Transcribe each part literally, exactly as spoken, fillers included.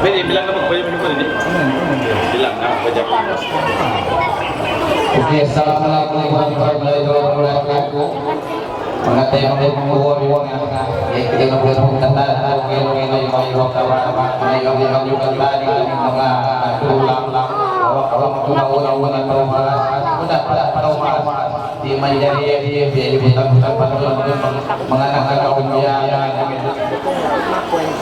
Pwede, bilang na magbayad mo rin eh. Bilang na magbayad. Okay, assalamualaikum warahmatullahi wabarakatuh. Manga taymanghud ku, manga taymanghud ku, manga taymanghud ku, manga taymanghud ku, di' manjari, di' butang-butang pa tuud, manga anak kakaun niya,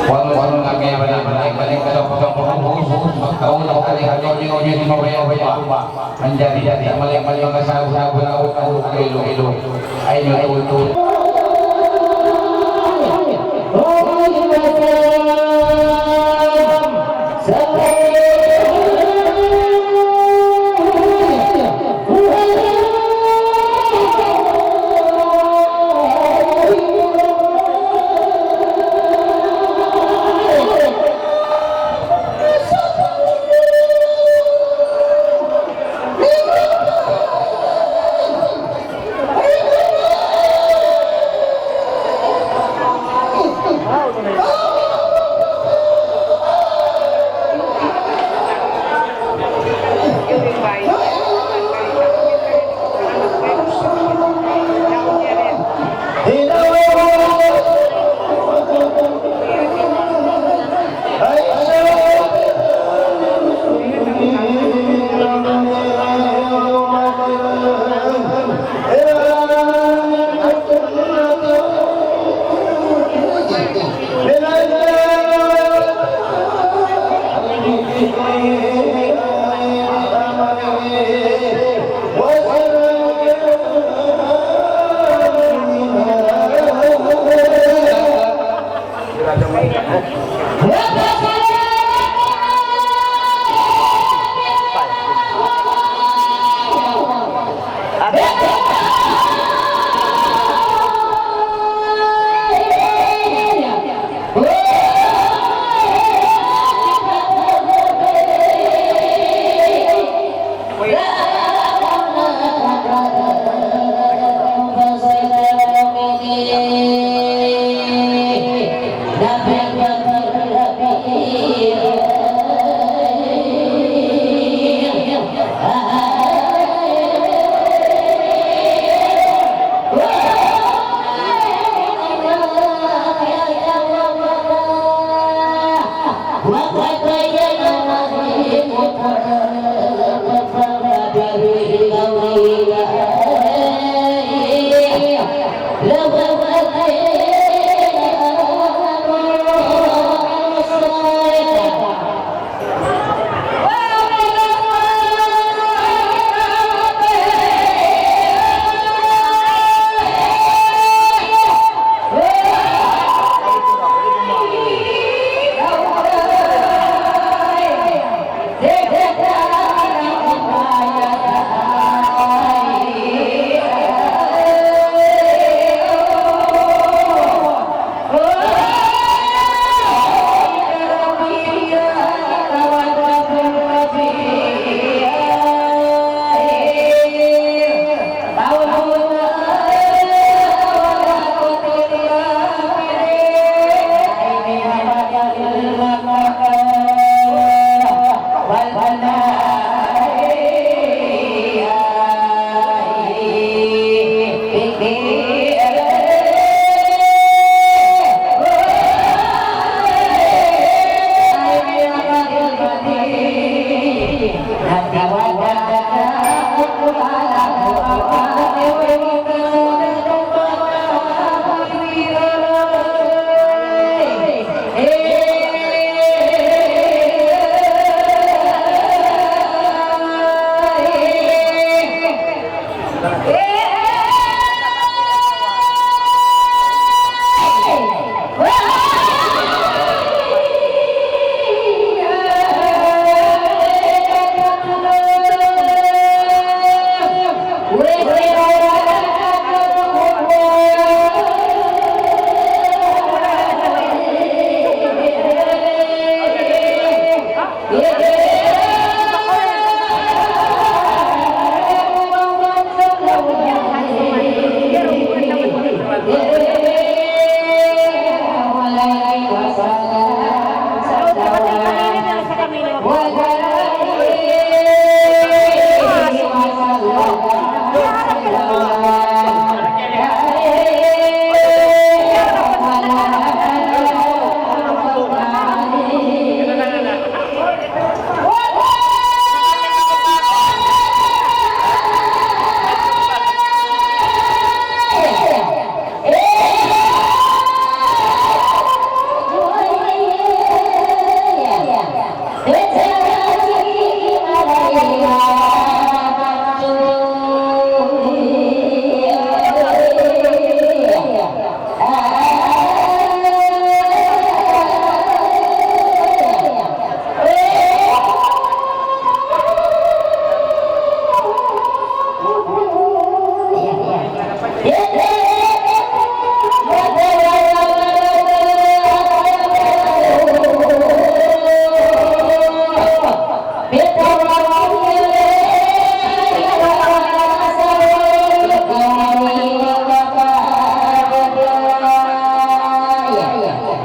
wanu'-wanu' na kaya ba na, balik-balik ka daw, pagkaun, pagkaun, pagkaun, pagkaun, manjari, manjari, mali, mali, mali, mali, mali, ay, mali, mali.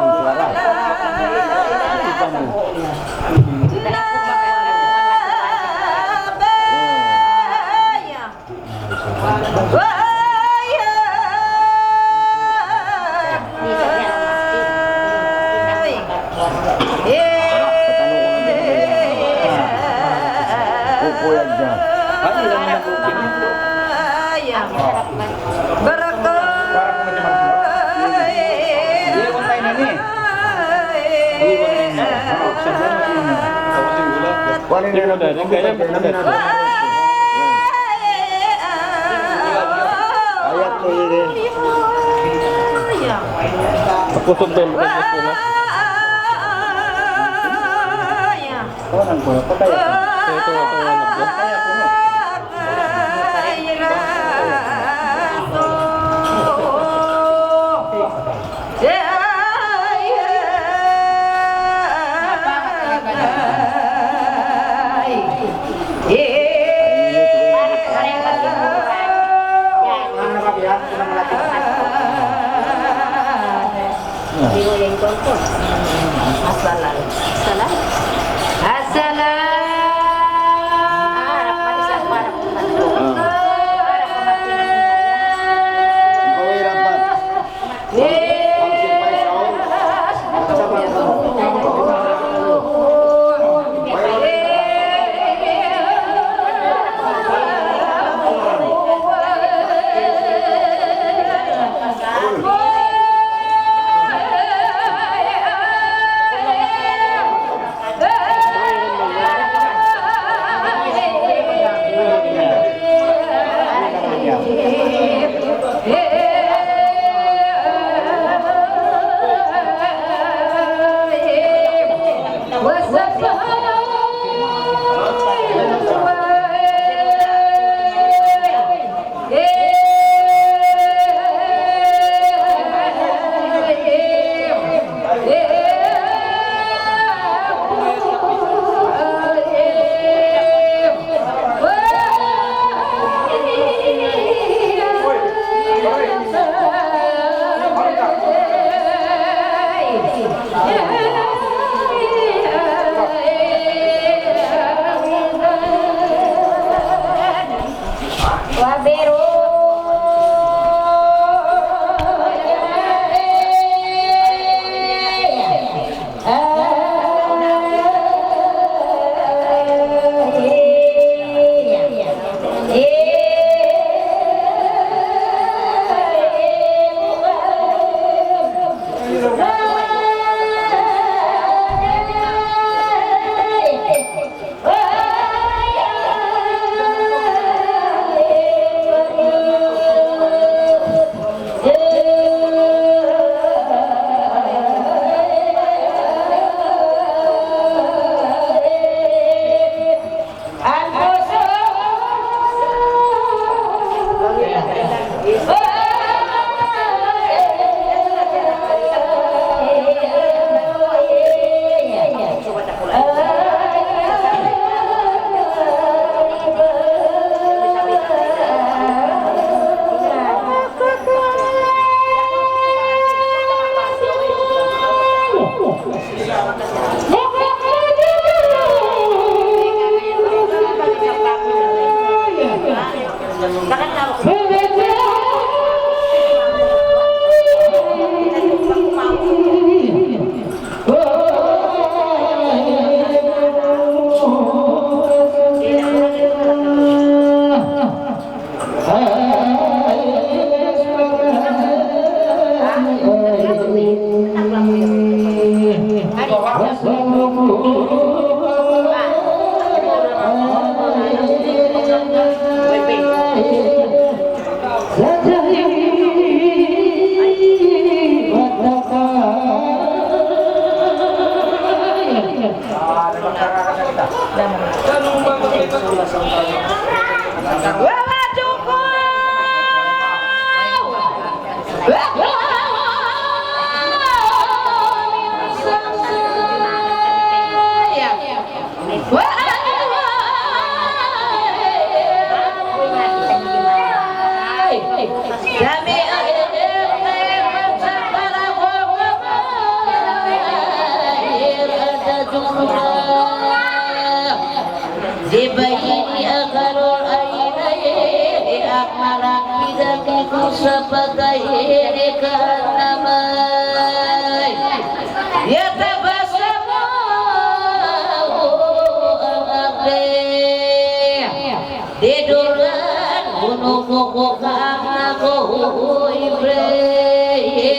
Ang suara. Kita mu. Kuku yan dyan. Kuan ini. Ayat ko ini. Kusog na yung bunga. Ito, ito, ito, ito. Assalam. Assalam. Di' ba ini akalul ay na ini, di' akmarak pidaki ku sa pagkain ka namay. Ya tabasama ang ate. Di' duran, unu ku ku ka anak ku, Ibrahim.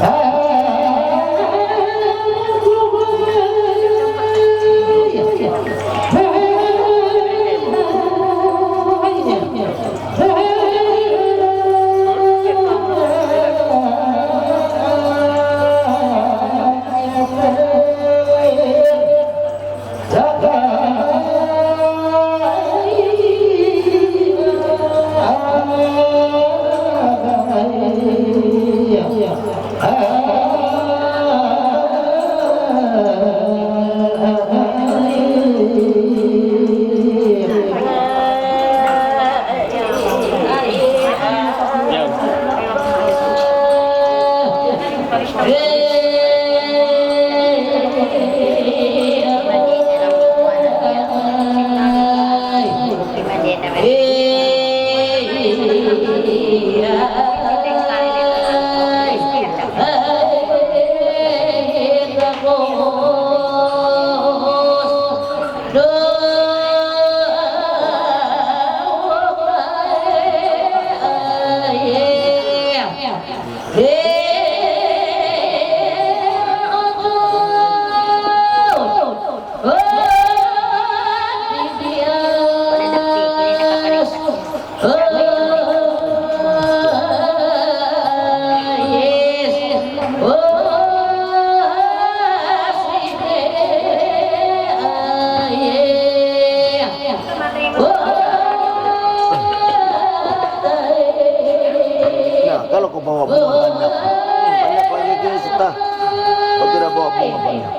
Na, kalau kaw bawa bunga banyak, banyak lagi kita. Kaw tidak bawa bunga banyak.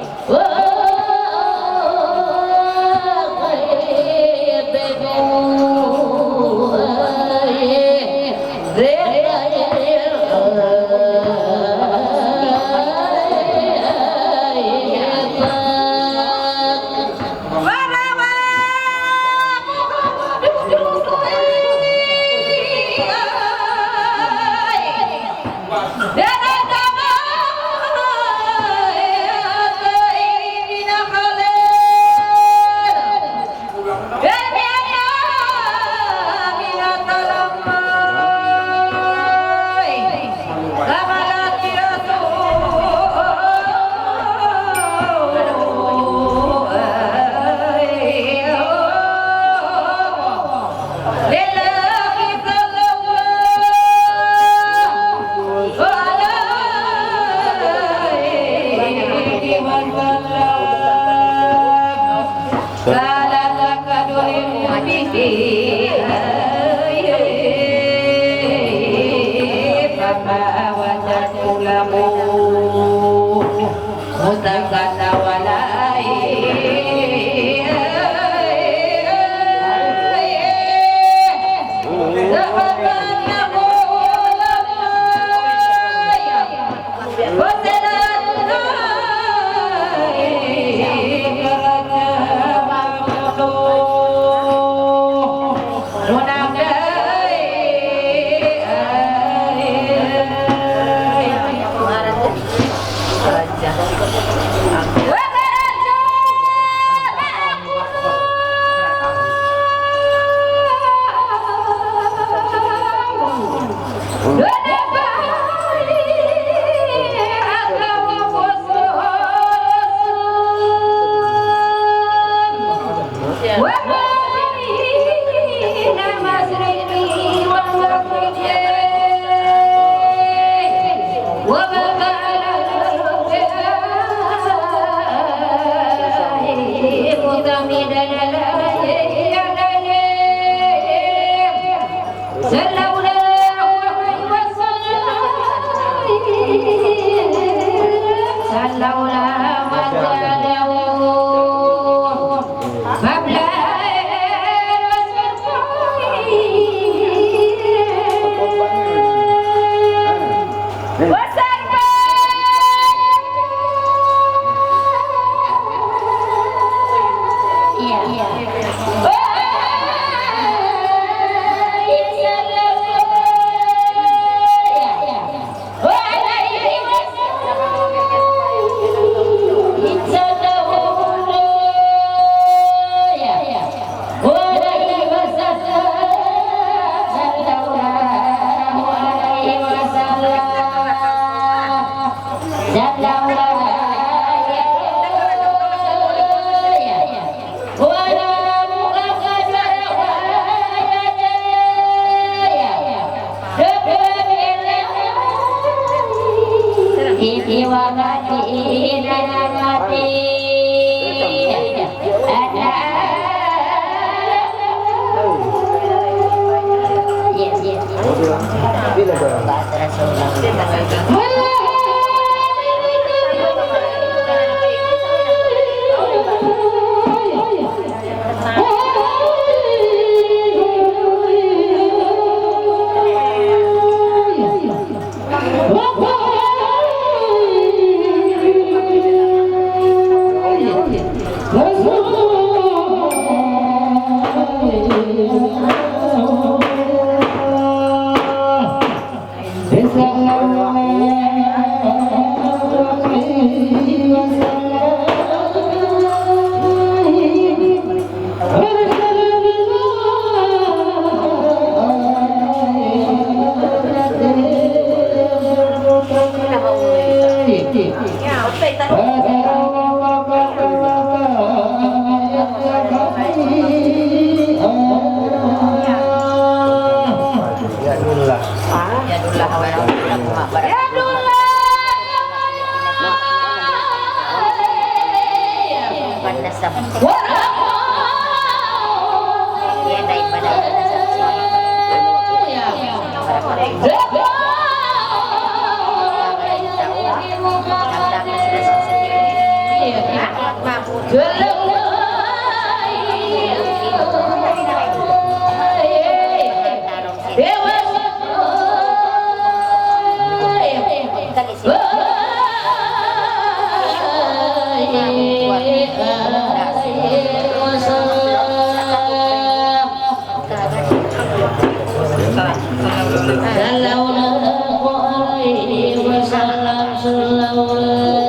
Sallallahu alaihi wasallam, sallallahu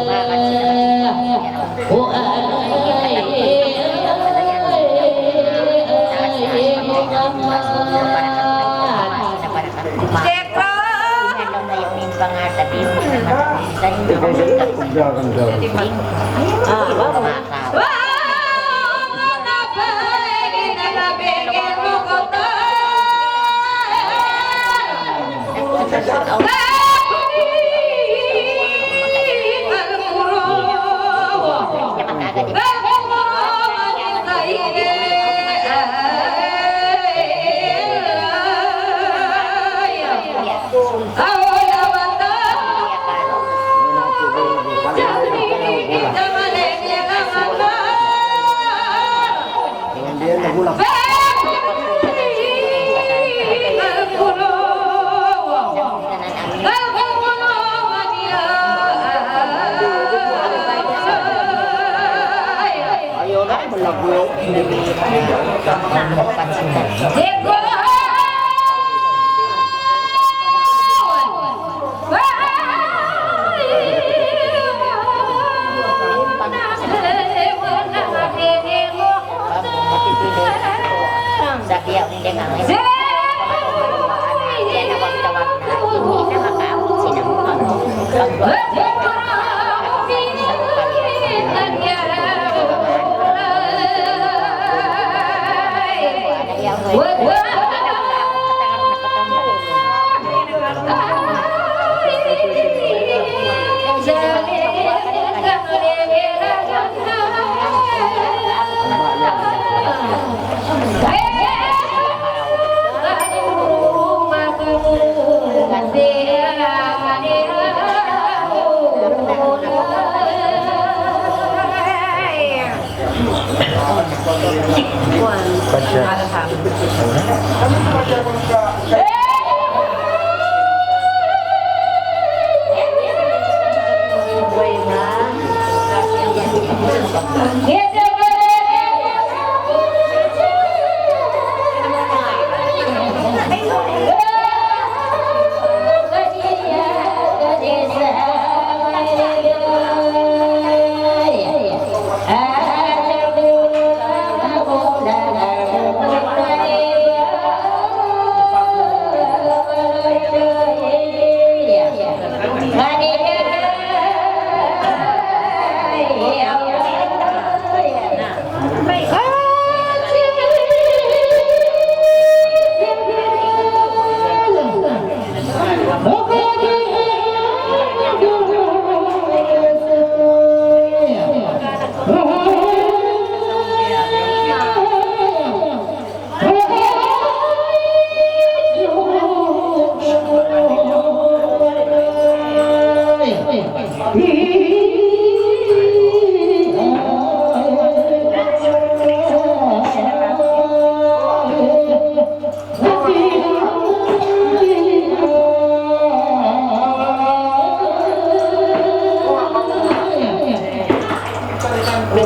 alaihi wasallam.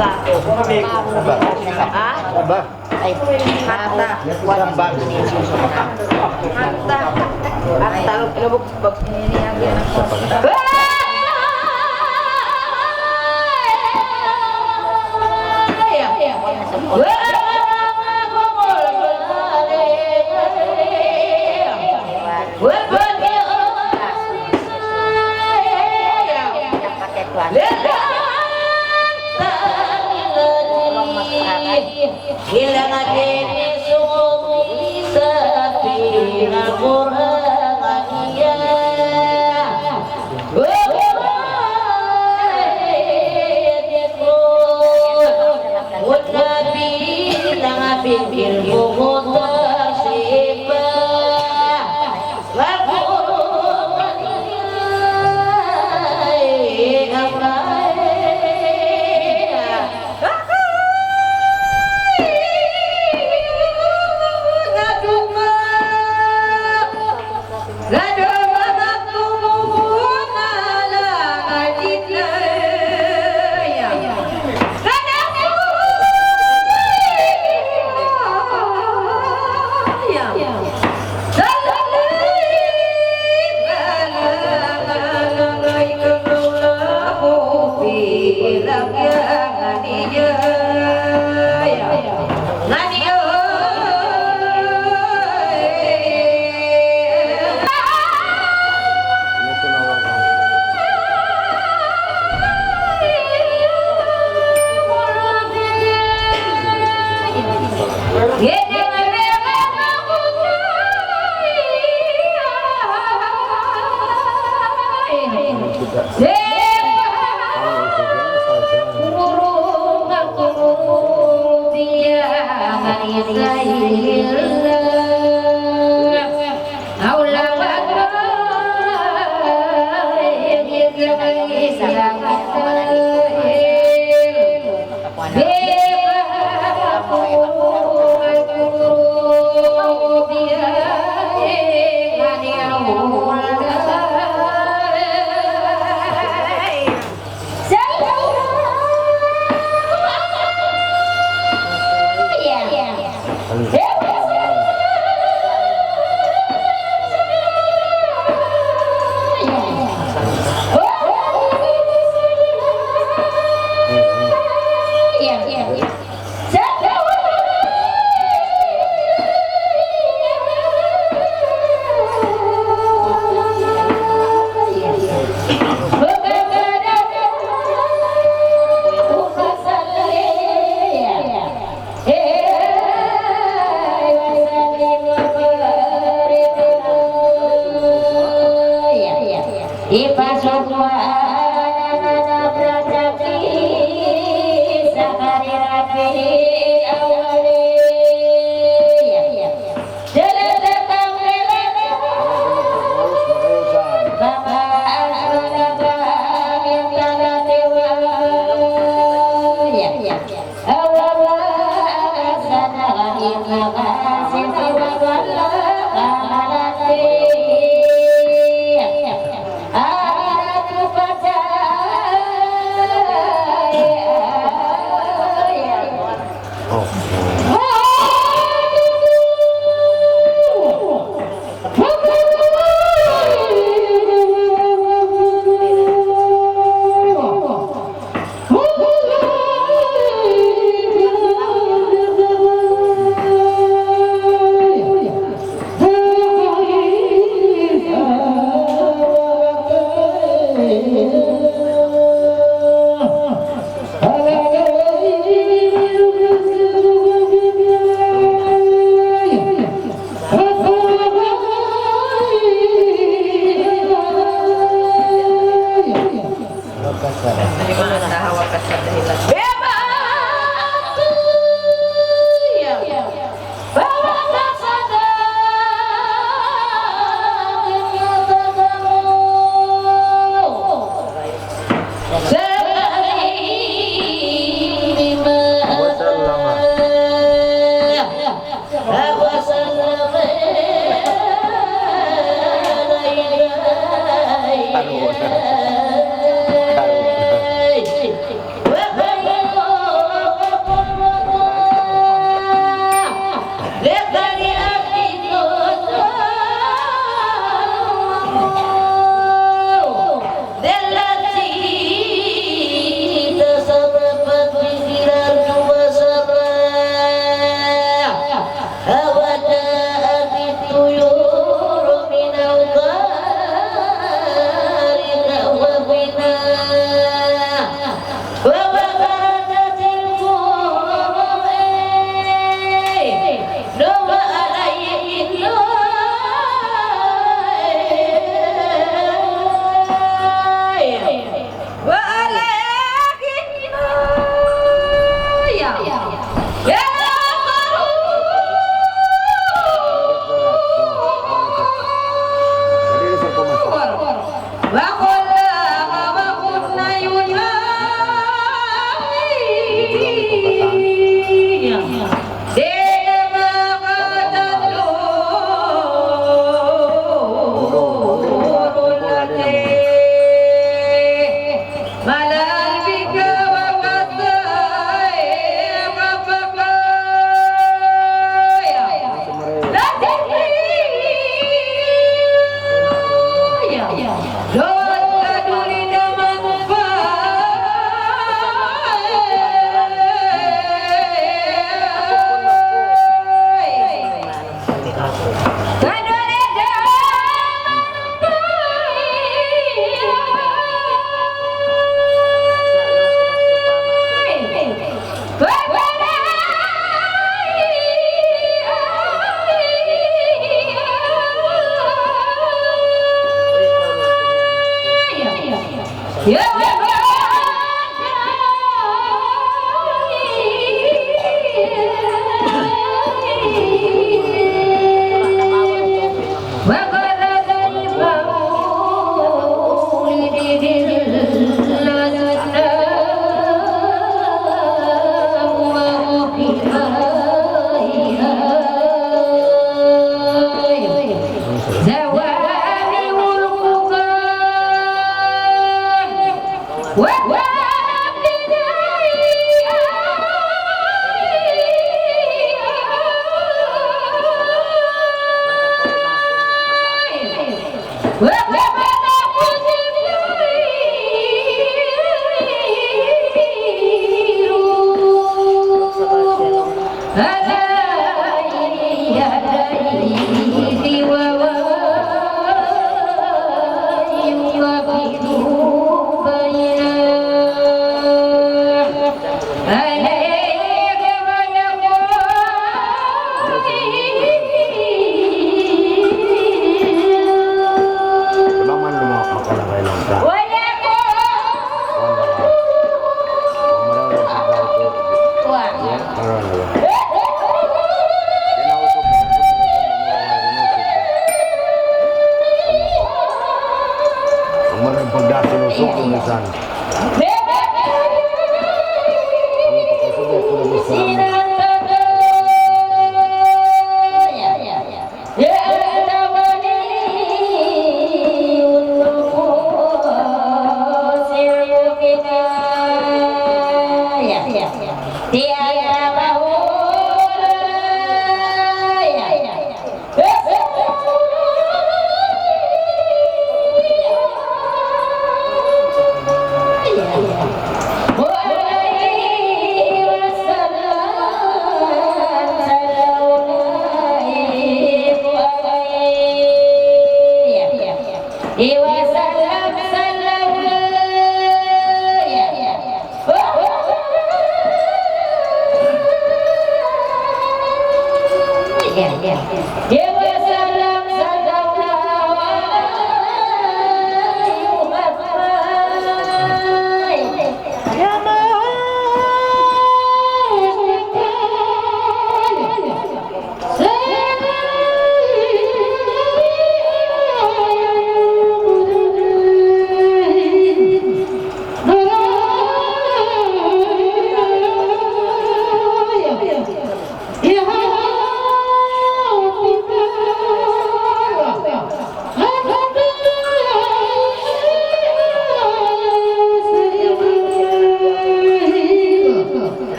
Apa? Ay, mata. Mata. Mata.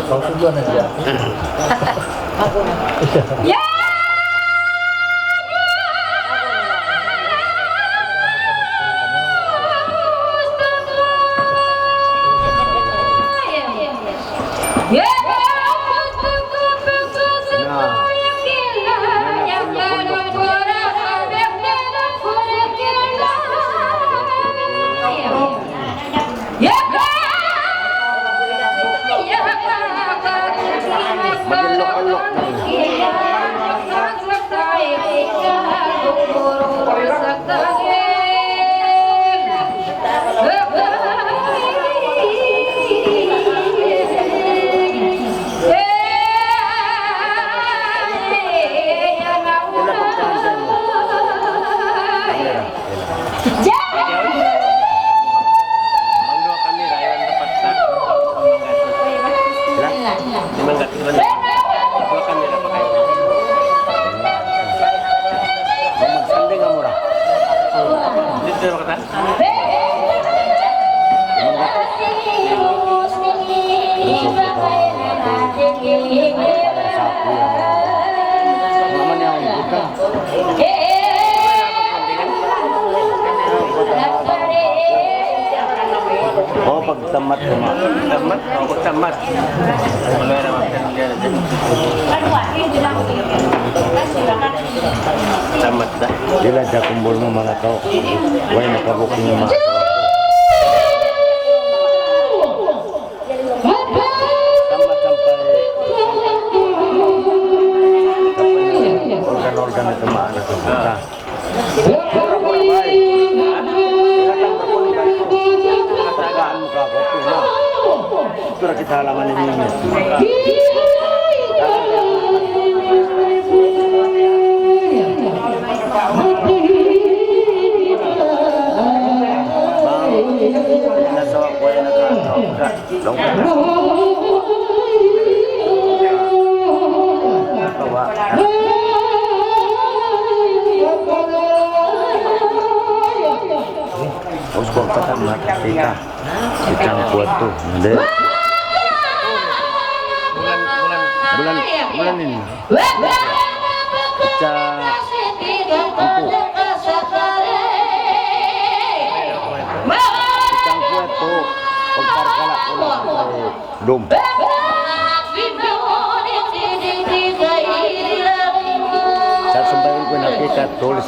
Kau sudah na siya. Oh, pagtamat, tamat. Tamat, oh, pagtamat. Tamat da. Di' na siya kumbul mu, manga tau. Way nakabuking ma. Tamat sampay, sampay organ-organ itu, manga anak. Tura kita halaman ini. Uskul patamat kita. Icang kuat tu. Nde. Bulan, bulan, bulan ini. Ica empu. Icang kuat tu. Pagparkala' ulang tu. Dum. Sa' sumbayang ku na kita tulis.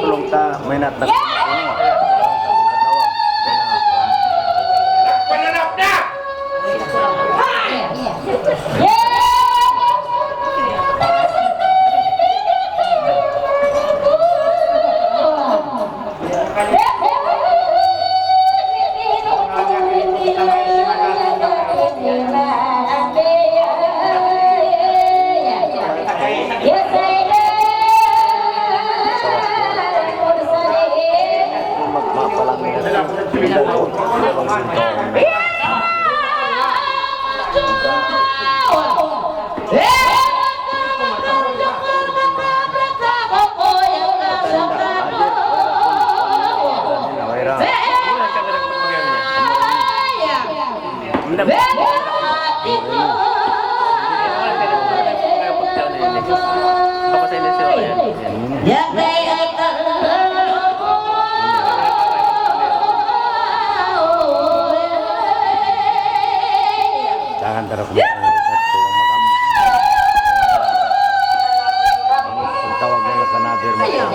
Tulung ta, maynat na. Jangan terus makam. Tawag na lang ka na, Ber, makam.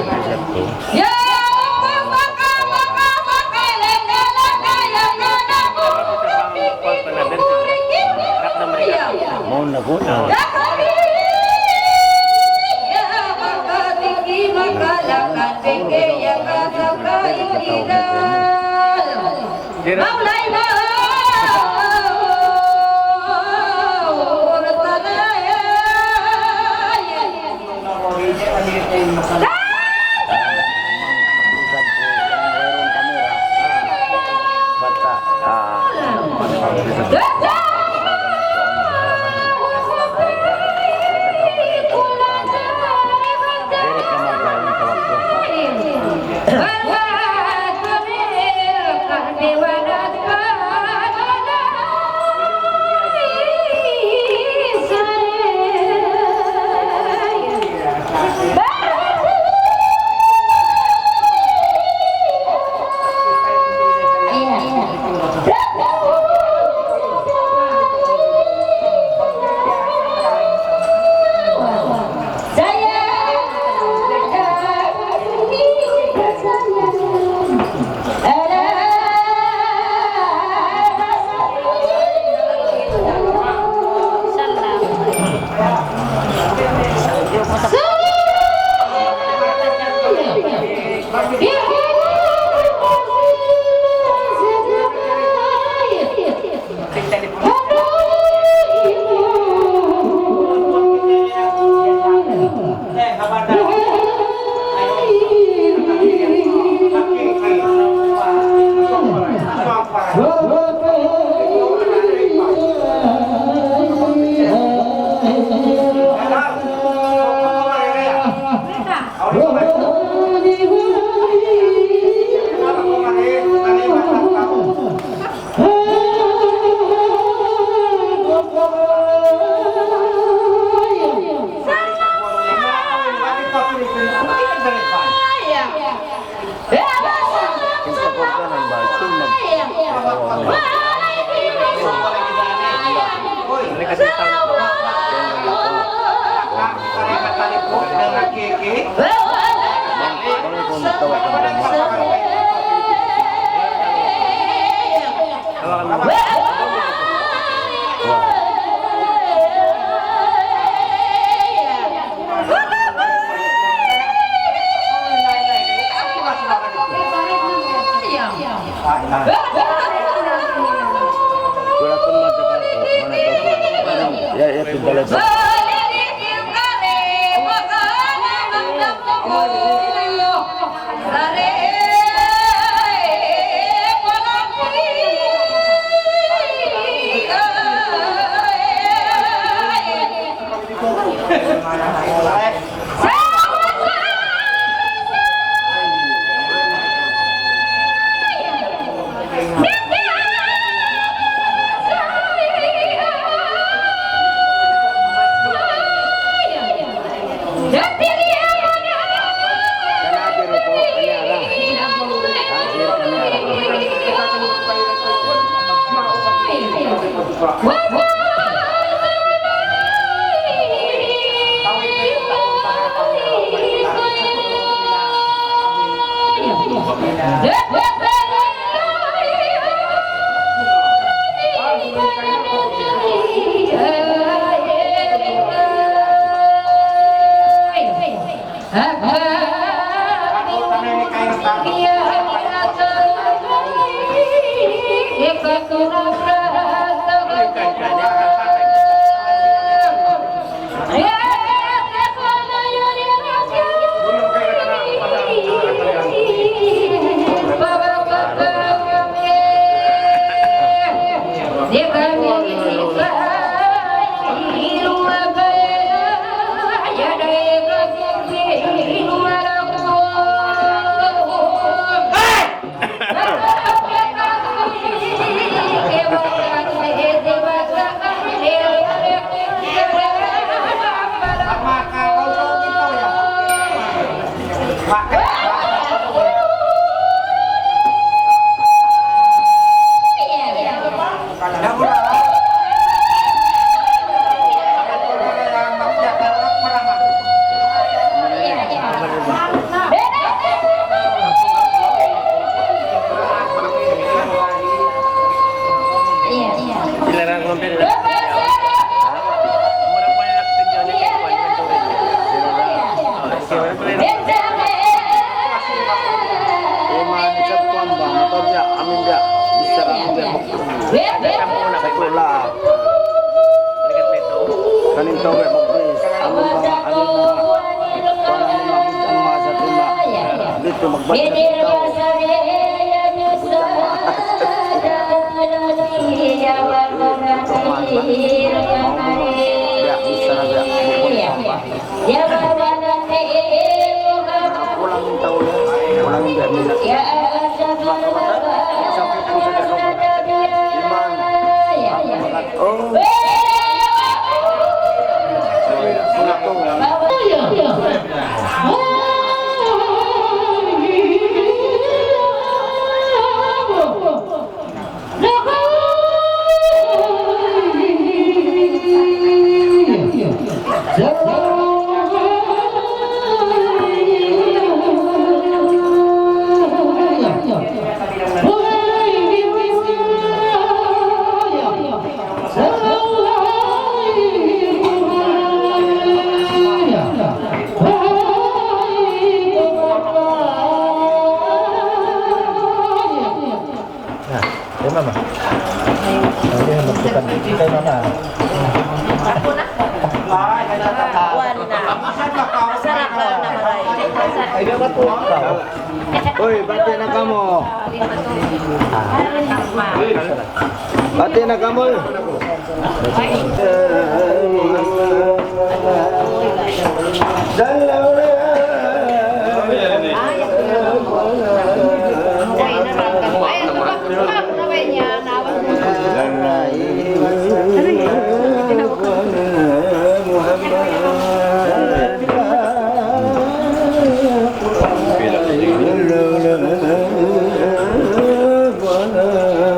Mawn na po na. Amin biya', bichara amin biya' magtulis. Sa' tuud. Kanin tau biya' magtulis. Amin ba, amin ba. Kuwan amin ba, bujang masa tu ba. Dito, magbaca dito. Bujang masa. Biya', bichara biya'. Bukun tambah. Kulang in tau, kulang in tau. Iman. Oh. Na, kay mama. Kay mama. Kuwan na. Masarap na naman. Ay, di ba po? Uy, bati na kamo. Bati na kamo.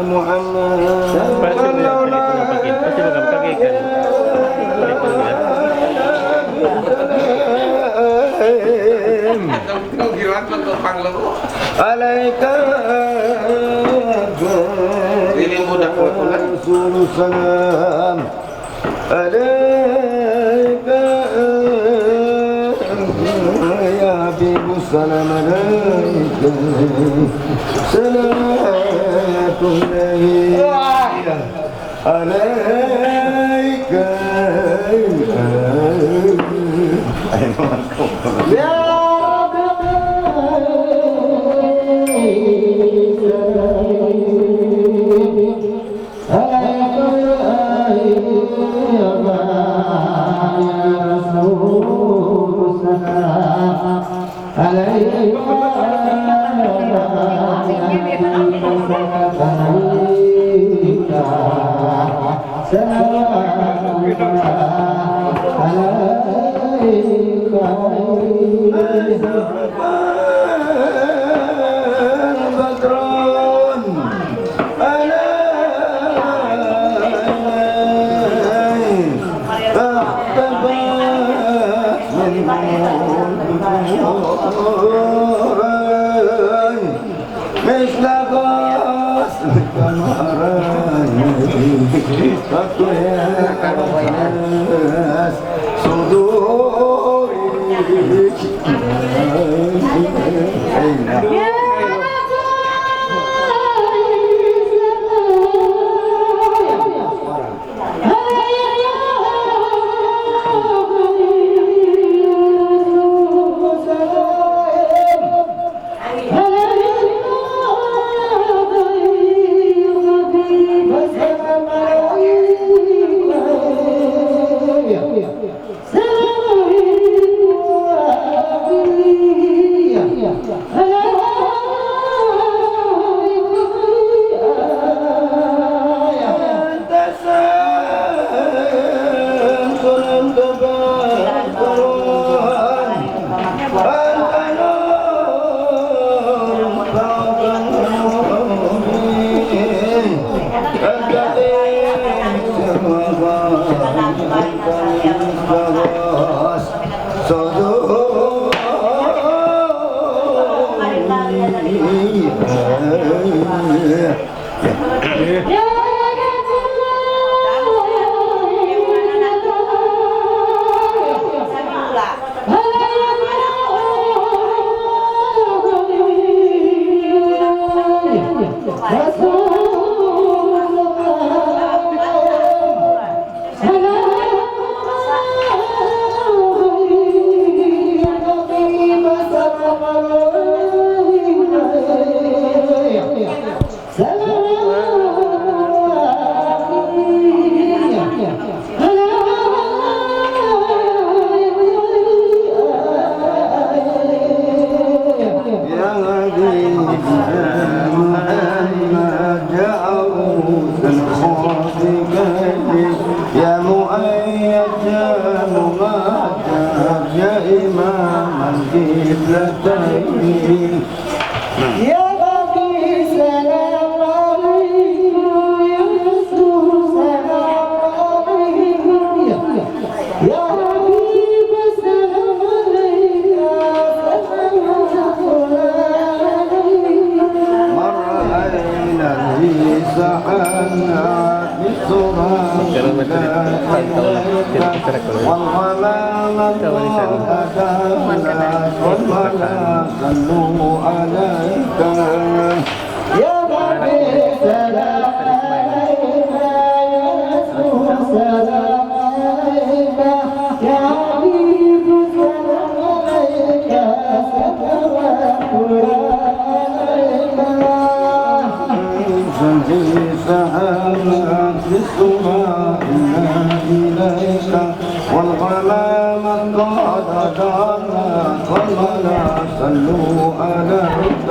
Muhammad. Pasti baga magkagay kan. Alaika. Dili mo na ko, kulang. Rasulus salam. Alaika, ya Habibus salam alaika. Salatullahi alaika. Ya Rabbi. مثل غصن القمر أطلع صدوري. رسول الله، سلام عليك، سلام عليك. سلام عليك. يا حبيبي يا محمد، يا عروس الخاطبين، يا مؤيد، يا ممجد، يا إمام القبلتين. يا نبي سلام عليك، يا رسول سلام عليك، يا حبيب سلام عليك، سلام عليك. مر عينا لي سحرنا بسرعة إليك، والغمام قد أدانا والملائكة صلوا عليك. يا نبي سلام عليك، يا رسول سلام عليك، يا حبيب سلام عليك، صلوات الله عليك. فانزل سحابا في السماء إليك، والغمام قد أدانا والملائكة صلوا عليك.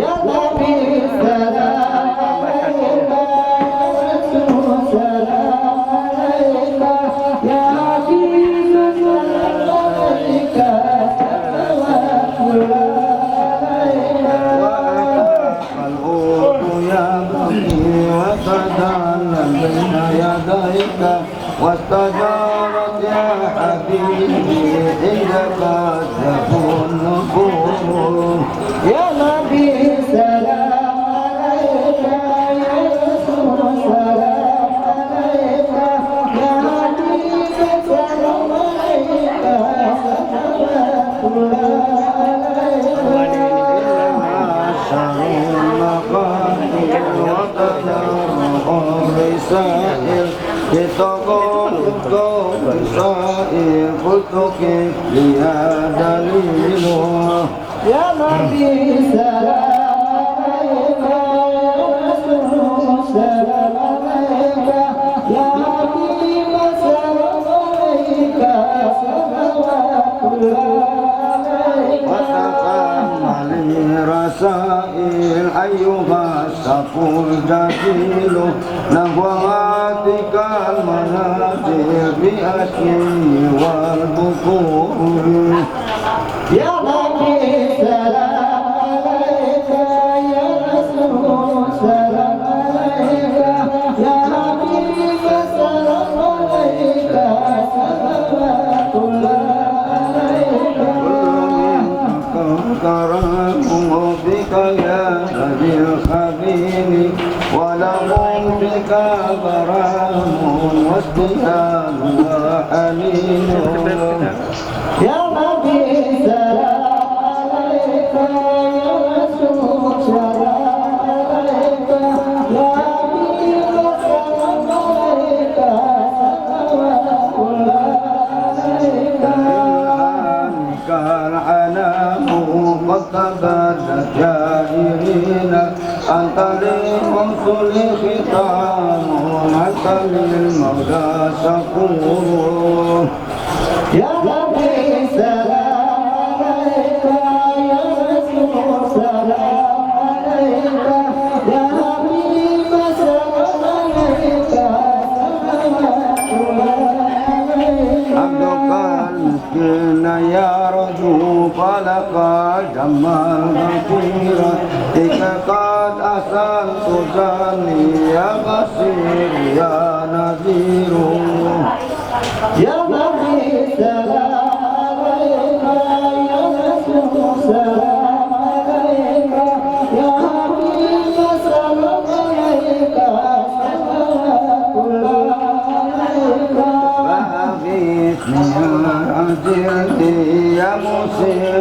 يا نبي سلام عليك، يا رسول سلام عليك، يا حبيب سلام عليك، صلوات الله عليك. الحوت يبكي وتدلى بين يديك، واستجارت يا حبيبي عندك النبور. يا نبي سلام عليك، يا رسول سلام عليك، يا حبيب سلام عليك، صلوات الله عليك. شهر المقادير وتدرع الرسائل، لتقوم القوم سائل، قلت كيف لي دليل. يا نبي سلام عليك، يا رسول سلام عليك، يا حبيب سلام عليك، صلوات الله عليك. وتقام لي رسائل أيها الصف الجليل، نحو هاتك المنازل بالعشي والبكور. يا نبي سلام عليك، يا رسول سلام عليك، يا حبيب سلام عليك، صلوات الله عليك. كرم بك يا نبي الخبير، ولهم بك غرام واشتياق وحنين. يا نبي سلام عليك، يا رسول سلام عليك، يا حبيب سلام عليك، صلوات الله عليك. كالأنام قد تبدت جائرين، أنت للرسل ختام، أنت للمولى شكور. يا نبي سلام عليك، يا رسول سلام عليك، يا حبيب سلام عليك، صلوات الله عليك. عبدك المسكين يرجو فلقد جمع البصير، إذ قد أحسنت ظني يا بصير يا نذير. يا نبي سلام عليك، يا رسول سلام عليك، يا حبيب سلام عليك، صلوات الله عليك. فأغثني يا عزيزي يا مسير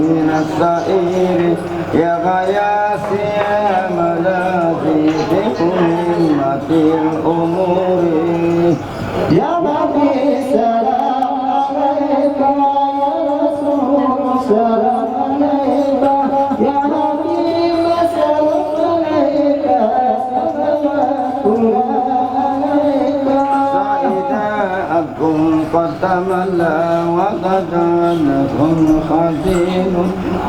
من السعير، يا غياثي يا من الأمور. يا نبي سلام عليك، يا رسول سلام عليك، يا حبيب سلام عليك، صلوات الله عليك. سيدنا عبد قد تملى وقد عانه خزين،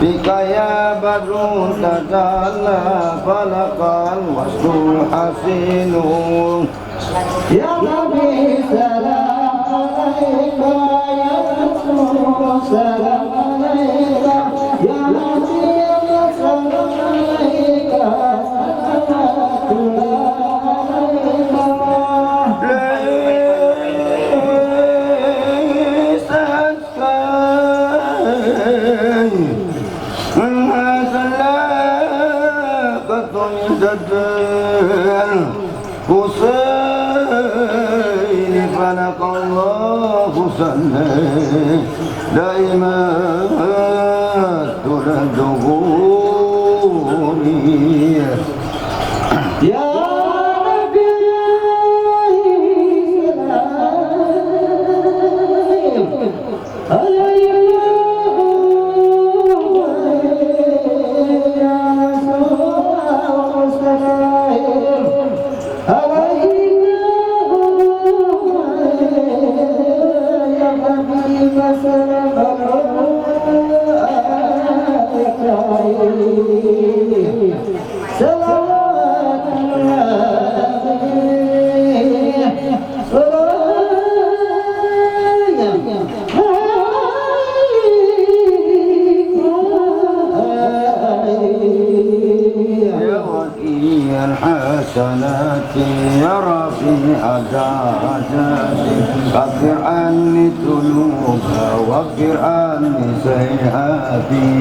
بك يا بدر تجلى فلك الوصل الحسين. يا نبي سلام عليك، يا رسول سلام عليك، يا حبيب سلام عليك، صلوات الله عليك. ليست كي أنها سلاقة جدل حسين، فلك الله صلي دائما طول الدهور. يا ربي، عليك صلوات الله عليه. يا ولي الحسنات، يا رفيع الدرجات، كفر عني ذنوبي، وكفر عني سيئاتي.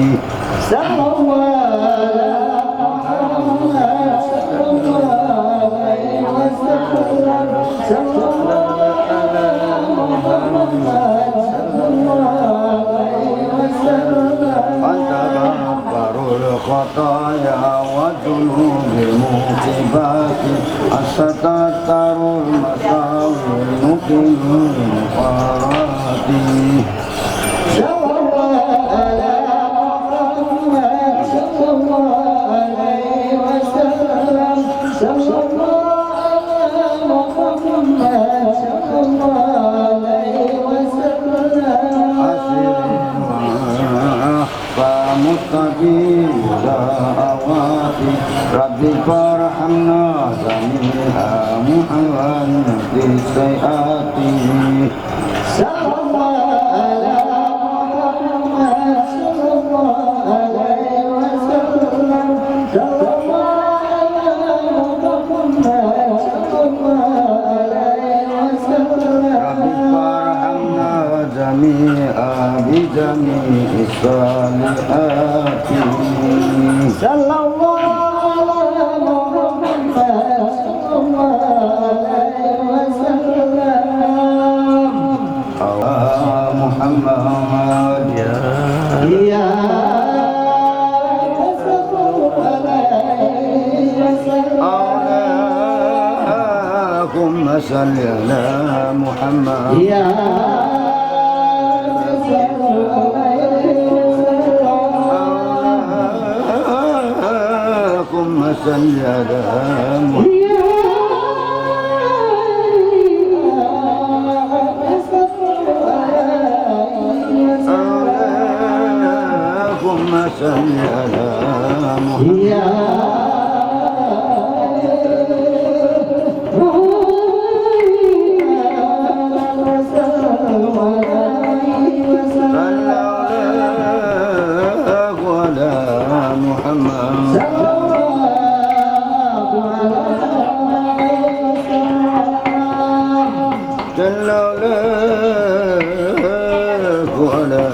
صلى الله على محمد، صلى الله عليه وسلم. صلى الله على محمد، صلى الله عليه وسلم. أنت غفار الخطايا والذنوب الموجبات، أنت ستار المساوي مقيم المغفرات. صلى الله على محمد، صلى الله عليه وسلم. صلى الله على محمد، صلى الله عليه وسلم. أسلم فمستجيب دعواتي، رب فارحمنا جميعا محمد بالسيئات. صلى الله على محمد، صلى الله عليه وسلم. صلى الله على محمد، صلى الله عليه وسلم. رب فارحمنا جميعا بجميع الصالحات. صلى الله على محمد، صلى الله عليه وسلم. يا محمد. يا رسول الله. اللهم صل على محمد. يا رسول الله. اللهم صل على محمد. اللهم صل على محمد. صلى الله على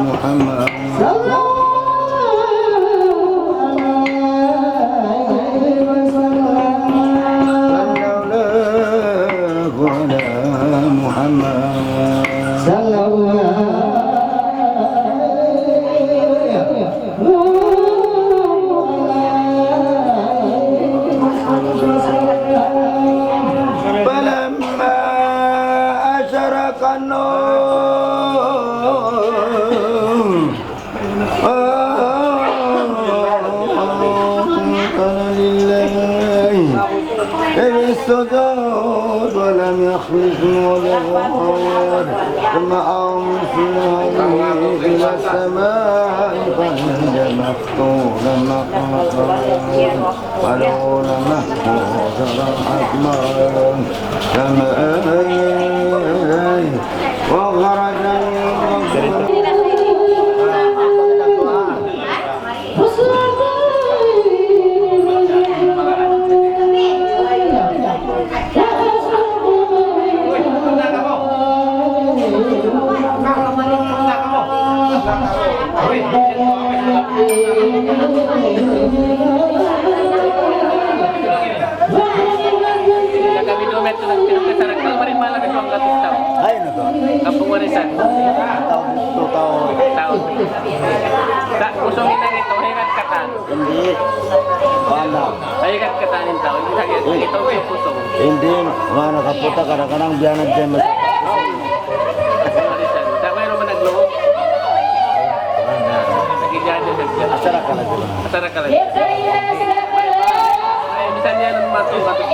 محمد. صلى الله على محمد. بالسجود ولم يخلص من الغور. ثم أوصل هذه إلى السماء فهي مفتوحة مقلوبة ولوح محفوظ أجمعين. سماء وخرج Kami duwa meto nagpinagkasarak na marimala na siyang katustaw. Ay, ano to? Kampung Warisan. Tau, tu tau. Tau. Sa' kusung inang ito, hingat katan. Hindi. Wala. Ay, hingat katan in tau. Hindi lagi ito, kusung. Hindi, mga nakaputa, kadang-kadang biyanan dyan mas- Kampung Warisan. Sa' mayroon man nagluhod? Nagigado sa biyanan. Asara ka na dyan. Asara ka lang. Ay, bisan yan ang matu-, matu-,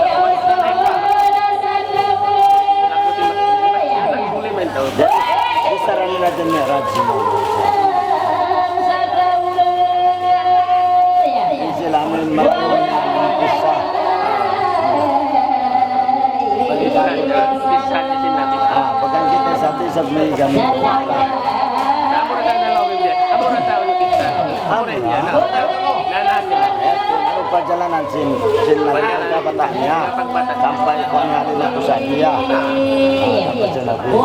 Di, di sarang nila dyan ni Raj. Di sila amin mag-, mag-isa. Ah, pagkakita sa atin sa may gamit. Amo na tayo na lawin niya. Amo na tayo na kita. Amo na niya. Nanahan nila. Ano pa dyan na sin, sin na rin ang kabata niya. Sampay kung ano na po sa niya. Ah, dapat siya na po.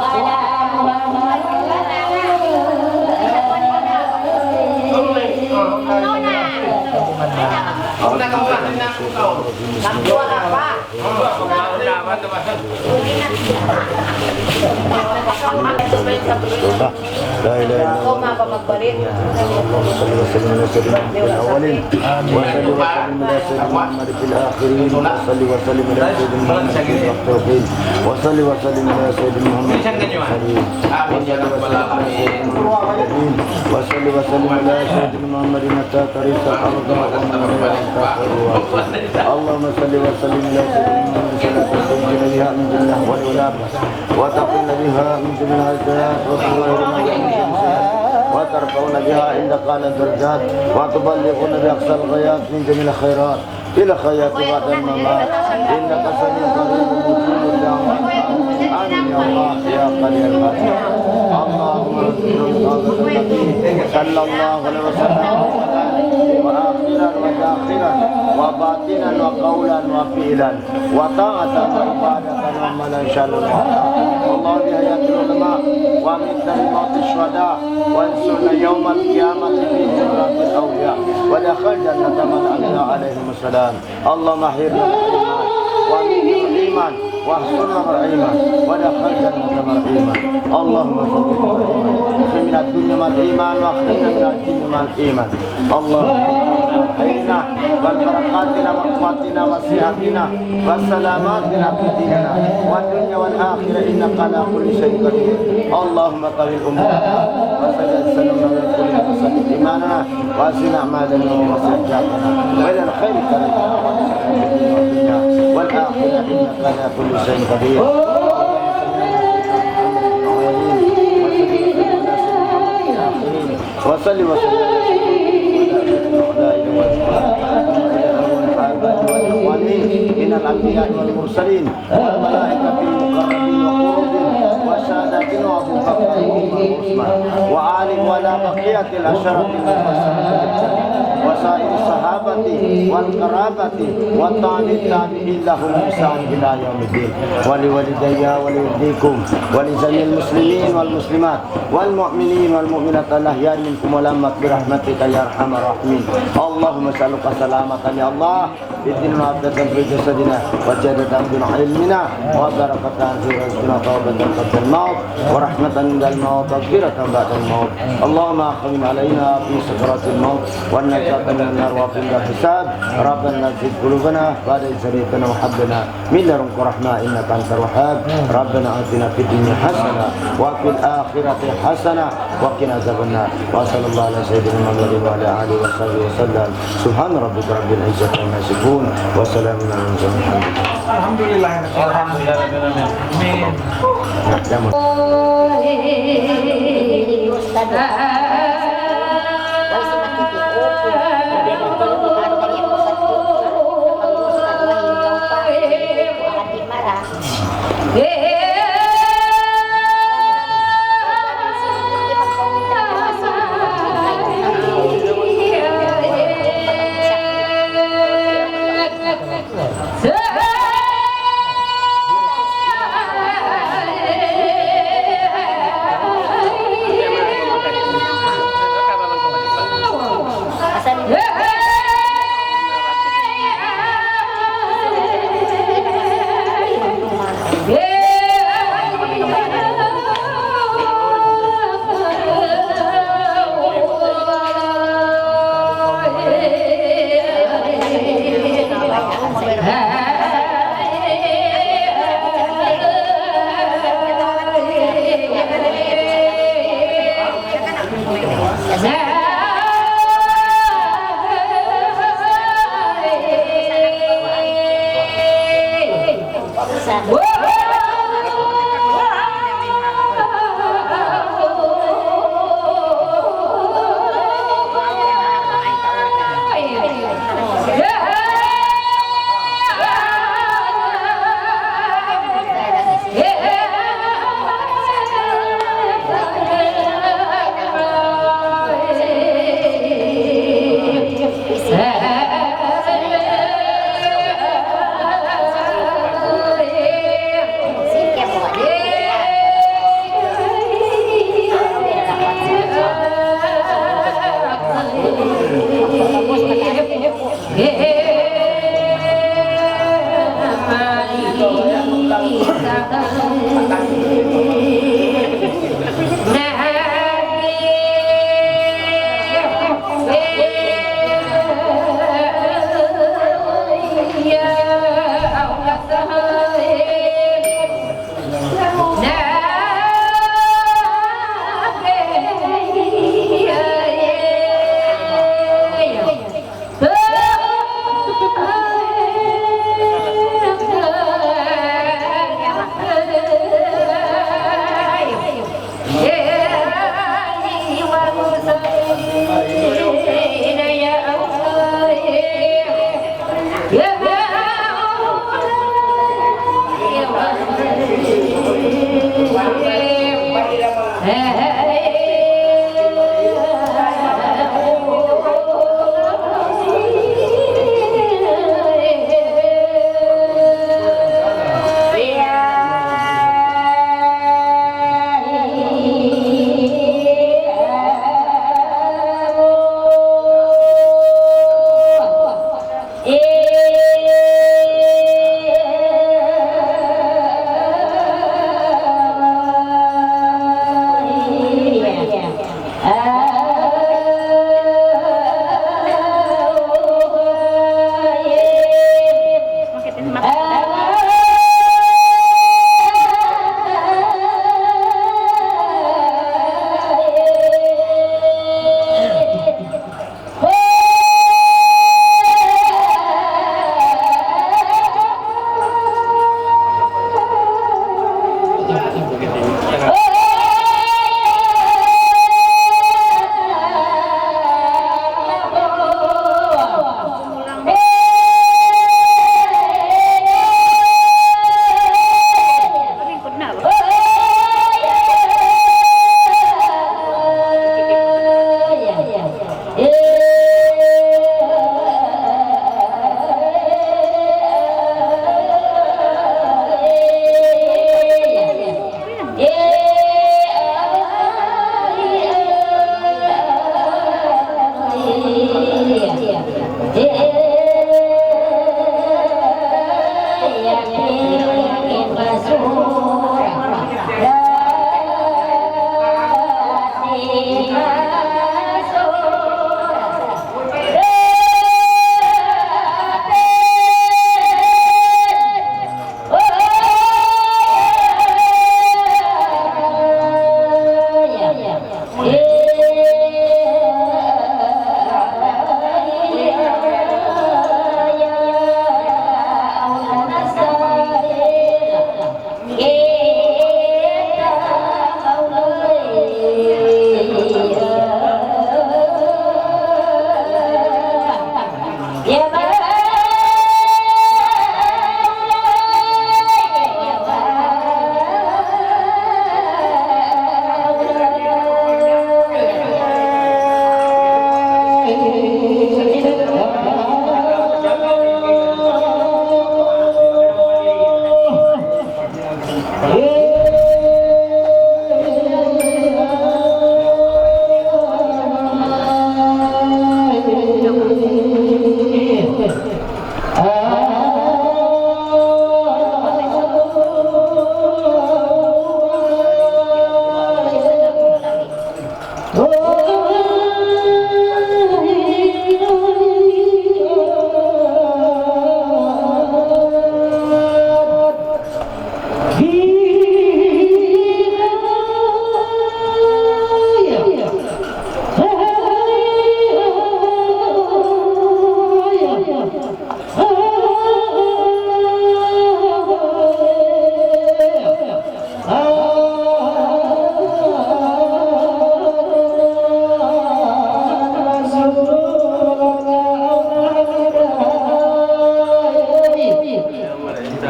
لا إله إلا الله. اللهم صل وسلم على سيدنا محمد في الأولين. وصل وسلم على سيدنا محمد في الآخرين. وصل وسلم على سيدنا محمد في المقترفين. وصل وسلم على سيدنا محمد في المرسلين. وصل وسلم على سيدنا محمد في العالمين. وصل وسلم على سيدنا محمد حتى ترث الأرض ومن عليها. اللهم صل وسلم على سيدنا محمد صلاة تنجينا بها من جميع الأهوال والآفات. وتقينا بها من جميع الحاجات وتطهرنا بها من جميع السيئات وترفعنا بها عندك أعلى الدرجات وتبلغنا بها أقصى الغايات من جميع الخيرات إلى الحياة بعد الممات. إنك سميع قريب مجيب الدعوات. آمين يا الله يا قاضي الحاجات. اللهم ارزقنا مطابقة النبي صلى الله عليه وسلم وآخرا وظاهرا وباطنا وقولا وفعلا. وطاعة وعبادة وعملا إن شاء الله. اللهم بحياة العلماء وأمتنا بموت الشهداء وانصرنا يوم القيامة في زمرة الأولياء وادخلنا الجنة مع الأنبياء عليهم السلام. اللهم أحينا مع الإيمان وأمتنا بالإيمان واحشرنا مع الإيمان وادخلنا الجنة مع الإيمان. اللهم ثبتنا بالإيمان. أخرجنا من الدنيا مع الإيمان وأخرجنا من الجنة مع الإيمان. اللهم أحينا وبركاتنا وقوتنا وصحتنا وسلامتنا في ديننا والدنيا والآخرة إنك على كل شيء قدير. اللهم طول عمرنا وسدد سننا ويسر لنا وسدد إيماننا وأحسن أعمالنا ووسع أرزاقنا وإلى الخير ترجعنا والدنيا والآخرة إنك على كل شيء قدير. وصل وسلم على سيدنا محمد في الأولين وعلى آله وصحبه وسلم من الأنبياء والمرسلين والملائكة المقربين وقرب وساداتنا أبو بكر وعمر وعثمان وعلي وعلى بقية العشرة المبشرين بالجنة وسائر الصحابة والقرابة والتابع التابعين لهم بإحسان إلى يوم الدين ولوالدي ولوالديكم ولجميع المسلمين والمسلمات والمؤمنين والمؤمنات الأحياء منهم والأموات برحمتك يا أرحم الراحمين. اللهم نسألك سلامة يا الله في الدين وعافية في جسدنا وزيادة في علمنا وبركة في رزقنا وتوبة قبل الموت ورحمة عند الموت ومغفرة بعد الموت. اللهم أخرج علينا في سكرات الموت والنجاة من النار وقنا عذاب النار. ربنا لا تزغ قلوبنا بعد إذ هديتنا وهب لنا من لدنك رحمة إنك أنت الوهاب. ربنا آتنا في الدنيا حسنة وفي الآخرة حسنة وقنا عذاب النار. وصلى الله على سيدنا محمد وعلى آله وصحبه وسلم. سبحان ربك رب العزة عما يصفون وسلام على المرسلين. الحمد لله. الحمد لله. الحمد لله. آمين.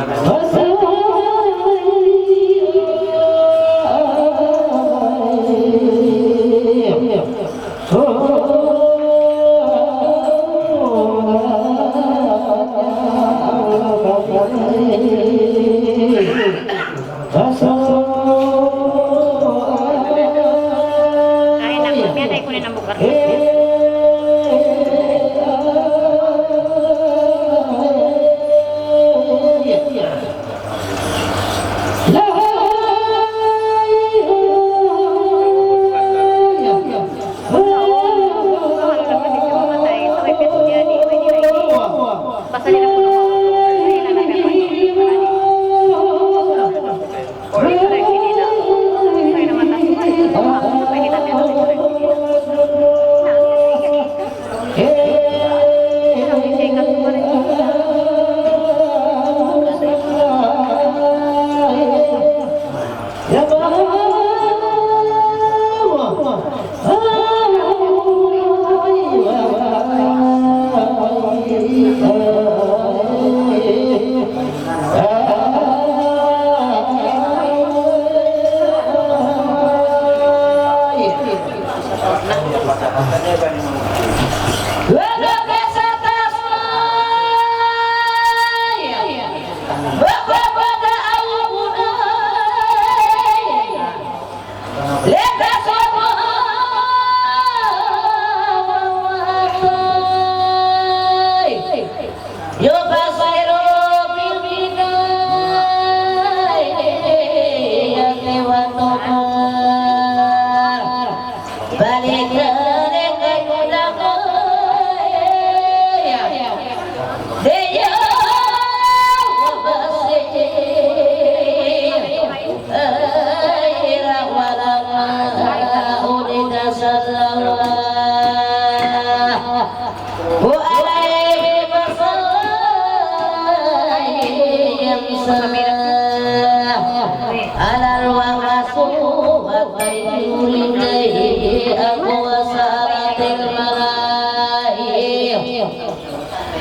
Ay, naku, miyan ay kunin ang bukas.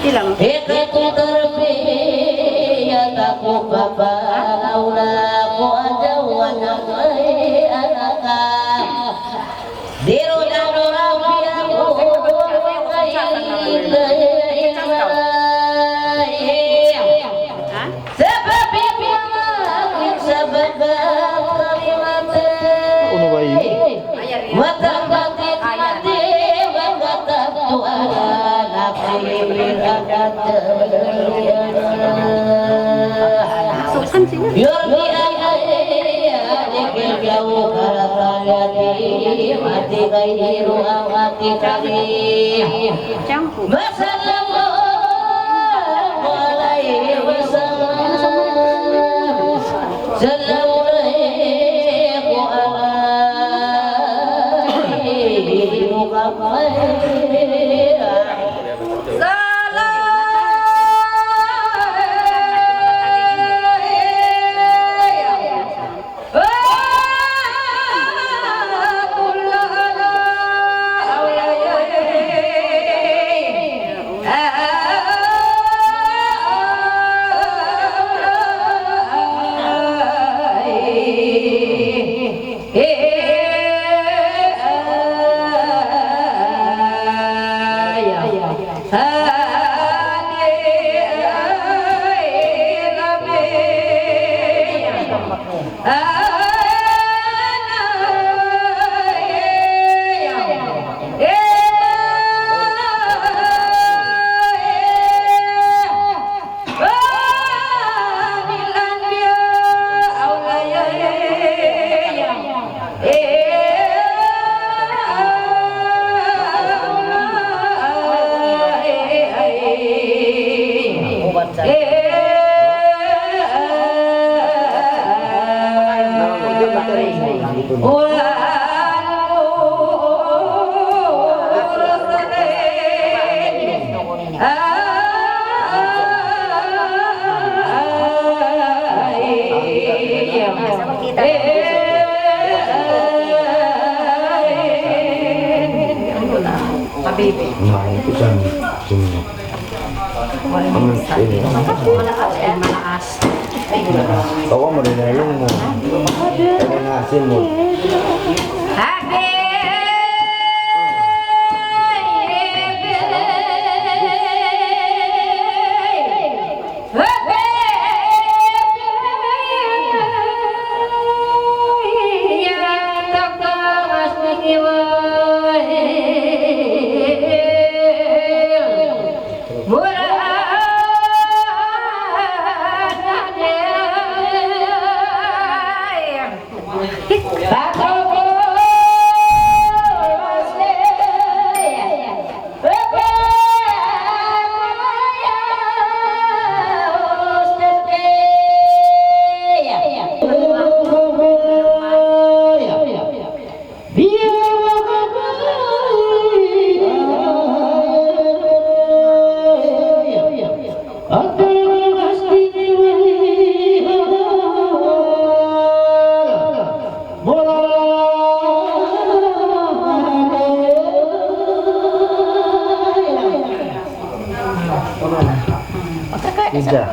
Ilang. Hikatu tarbiyat aku, bapa, laula aku ajaw anak ay anak. Diru daru rabi aku ay. Ha? Sabab ibu anak, sabab kalimat. Unu ba ini? Wa tabbat yada abi lahabin wa tabb. Habibi. Nah, itu kan semua. Amin, ini. Bawa mo rin na yung mo. Kaya na asin mo. Ida.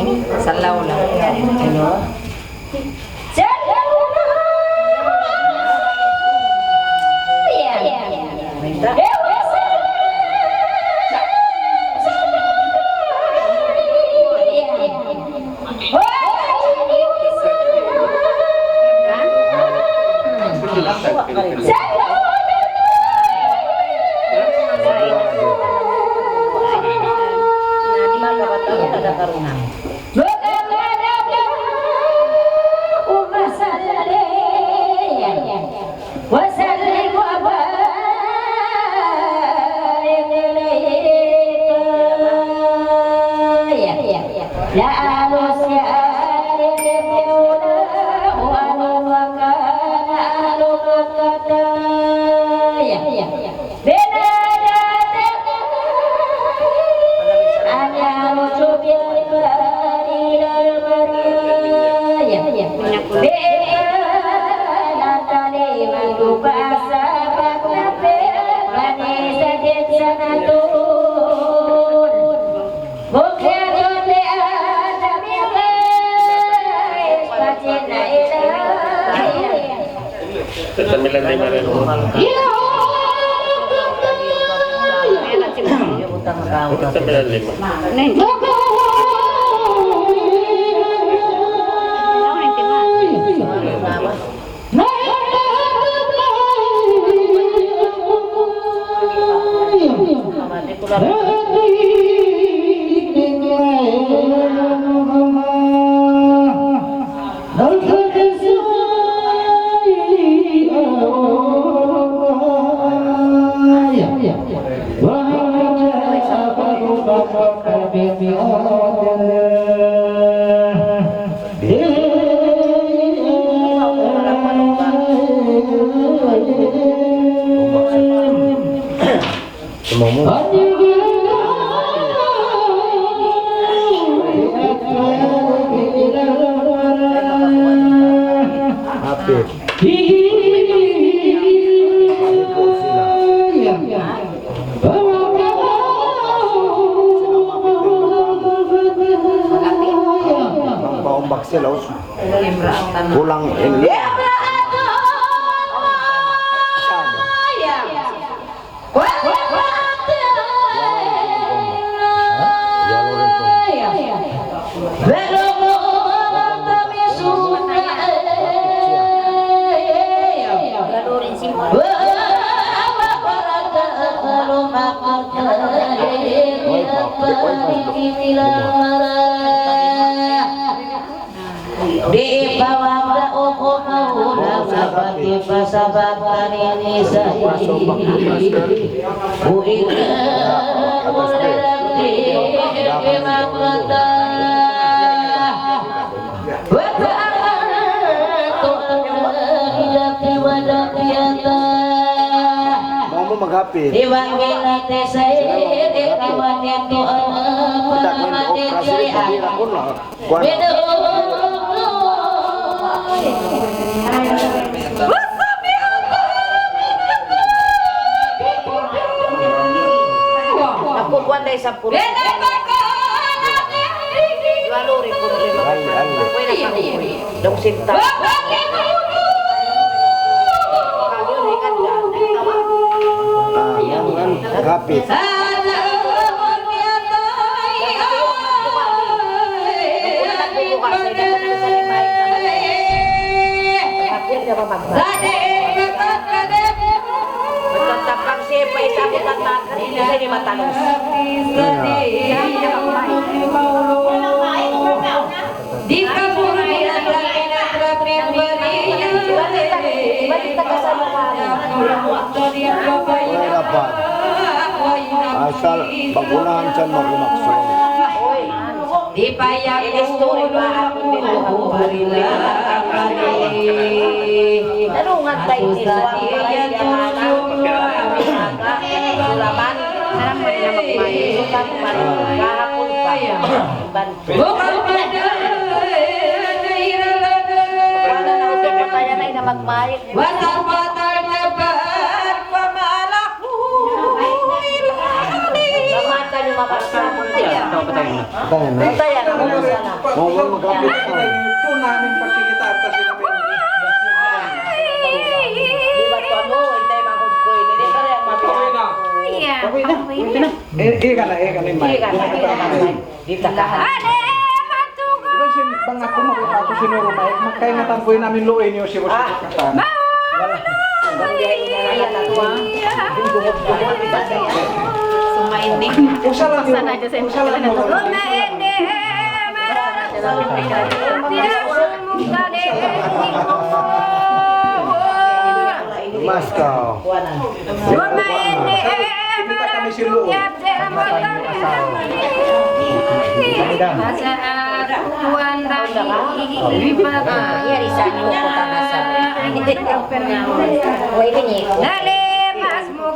Ini salaw na. Ano? وسلم وبارك عليك. Sembilan lima. Sembilan lima. Hapit. Bang paumbak sila, us-, kulang in-, Di' pa wala' uku mauna, sabab di' pa sabab kanini sa. Uwi na, uwi na, di' pa mangata. Wa ta'ala, tu'an, ila piwada piyata. Mau mo maghapit. Iwan nila te sa, di' kawan itu, anak, kita akan operasi, kami rakun lah. Kuwan. Nakukuha na isang puro. Dua lori puro lima. Ay, ay. Pwede na sa kukuha. Dong sinta. Ah, yan. Kapit. Magtatapang siya pa isa ko tatakan, hindi siya di matalus. Di pa puro di ang lahat ng Bali ta, bali ta kasama kami. Wala pa. Asal, pag-unahan siya mag-umaksyon. Oy. Di pa yan. Ini story ba? Ako din ang kumpari na. Tanungan tayo ni Suwang Maria. Sulaman. Sarang mo rin naman kumain. Kahapon pa. Wala na ulit patayan ay na magmahit. Mamatay yung mga kasama. Patay na. Patay na. Mau mo magkapit. Ito namin pagkikita at kasi namin. Di ba ito ano, hintay mga hudkoy. Hindi ka rin mapiyang. Iya. Pwede na. Pwede na. Eh, eh, ka na, eh, ka na, Mike. Iya, ka na. Kita ka. Ade, matugaw. Di ba, sin-, bang aku, mababa ako, sinuro, Mike. Magkaingatan ko yun namin, luoy niyo, si Boss Katan. Mauloy. Sumain ni. Usa lang yun. Sana dyan sa inyo. Usa lang yun. Sumain ni. Mas ka.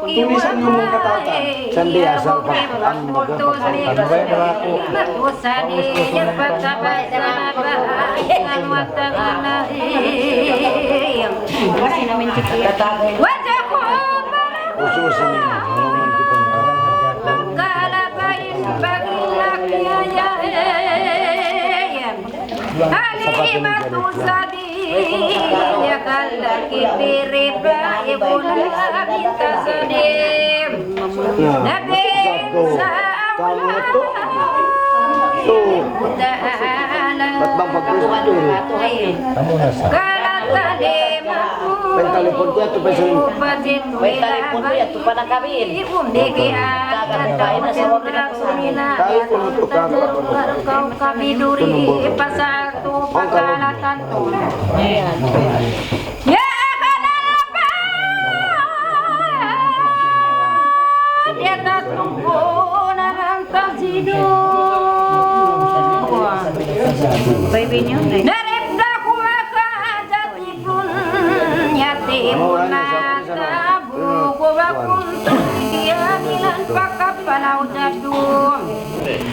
Tulisan yung mong katatan. Sandi asal pa. Ang magandang pagkakas. Ususin niya. Halimatu sadiya kallaki fi riba ibuna binta sadim. Nabi sa Kamu itu. Tuh. Ba't bang pag-Facebook yun? Kamu nasa? Kala tadi Pag telepon ko, ito pa siya. Pag telepon ko, ito pa na kami. Kain na sa mga pinatuloy. Kain ko nito, kain ko. Kau kami duri, pasal tu, pakalatan tu. Ya, kenapa? Dia tak tunggu, narang tak tidur. Muna tabu ku bakuntu diya milan pakapalaw jadum.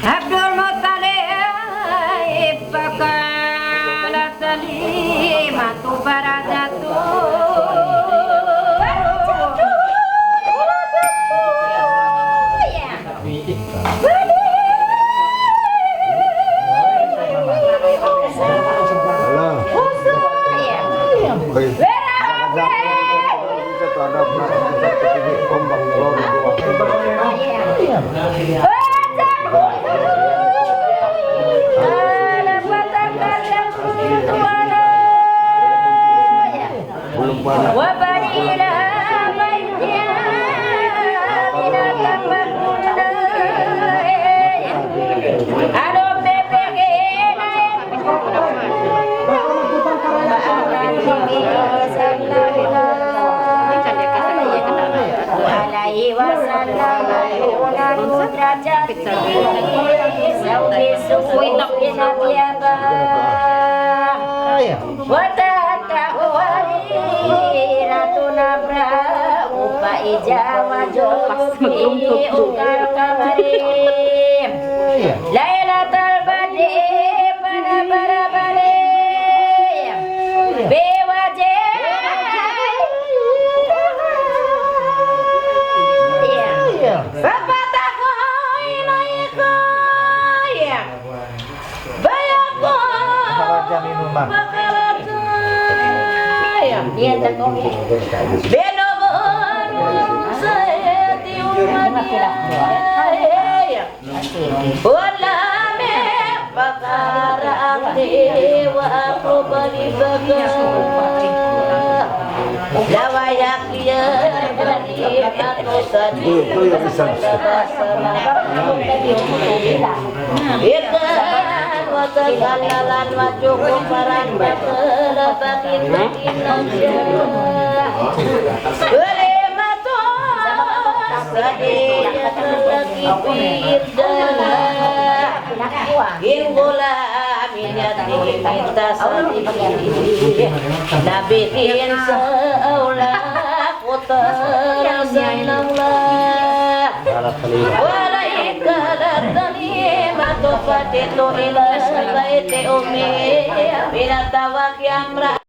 Abdul Muttalib pakala Salimatu barajatu. Laylatul Badri pada barabari. Biwaji. Sapataku ilayku. Bayaku. Pakalaku. Binubuan sayati umat. Wala' me' pakara ati wa aku balibaga. Lawayak iya bali atu sadi. Ikan wa tagalalan wa cukup paran bakala bakit bakit nasya. Bali matu sadi lagi pirda. In gula minyak diminta sadi. Nabi in saula kutar sanang la. Wala ikalat tanimatu patitu ila baiti ummi. Pinatawag yang ra-